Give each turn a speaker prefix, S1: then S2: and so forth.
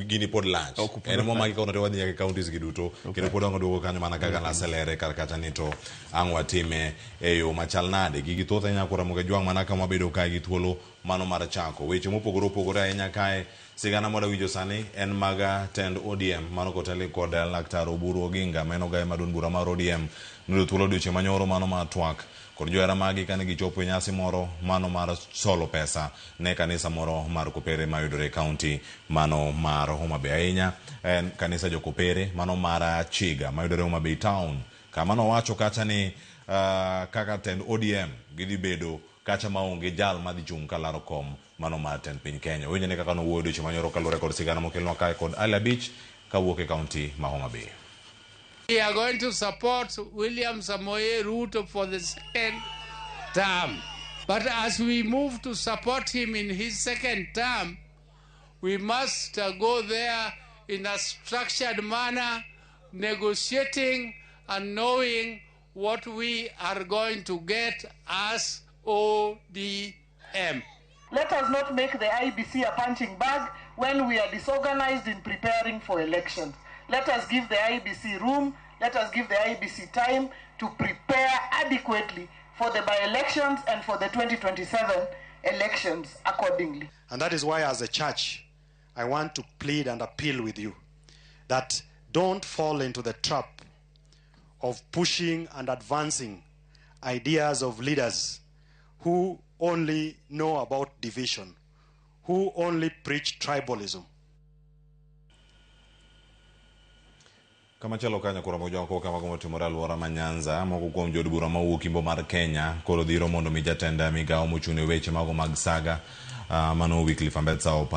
S1: Gini pod lach.
S2: Ok, pod
S1: En momaki kono to wadhi nyaka e counties gi duto. Kendo pod wang' duogo kanyo mana kaka naselere kar kacha ni to ang' watime e yo machal nade. Gigi thoth ahinya koro Ramogi Ajwang' mana kama wabedo kae gi thuolo mano mar chako. Weche mopogore opogore ahinya kae. Sigana mwada winjo sani en mag tend ODM mano koteli kod Laktar Oburu Oginga ma en ogaye mar duond bura mar ODM noyudo thuolo odiochieng' manyoro mano mar twak kod johera magi kane gichopo e nyasi moro mano mar solo pesa ne kanisa moro mar Kopere mayudore e kaunti mano mar Homa Bay. Ahinya en kanisa jo Kopere mano mar Chiga mayudore Homa Bay town kama nowacho kacha ni kaka tend ODM gidhi bedo kacha maonge jal madhi chung' kalaro kom mano mar tend piny Kenya. Winj ane kaka nowuoyo odiochieng' manyoro kaluwore kod sigana mokelnwa kae kod Ali Abich kawuok e kaunti ma Homa Bay.
S3: We are going to support William Samoei Ruto for the second term. But as we move to support him in his second term, we must go there in a structured manner, negotiating and knowing what we are going to get as ODM.
S4: Let us not make the IEBC a punching bag when we are disorganized in preparing for elections. Let us give the IEBC room, let us give the IEBC time to prepare adequately for the by-elections and for the 2027 elections accordingly.
S5: And that is why as a church, I want to plead and appeal with you that don't fall into the trap of pushing and advancing ideas of leaders who only know about division, who only preach tribalism.
S1: Kamachielo kanyo koro mojoko kama goma timore alwora ma Nyanza, moko kuom jood bura mawuok Imbo mar Kenya koro dhiro mondo mi jatend migawo mochung' ne weche mago mag saga mano Wycliffe Ambetsa opa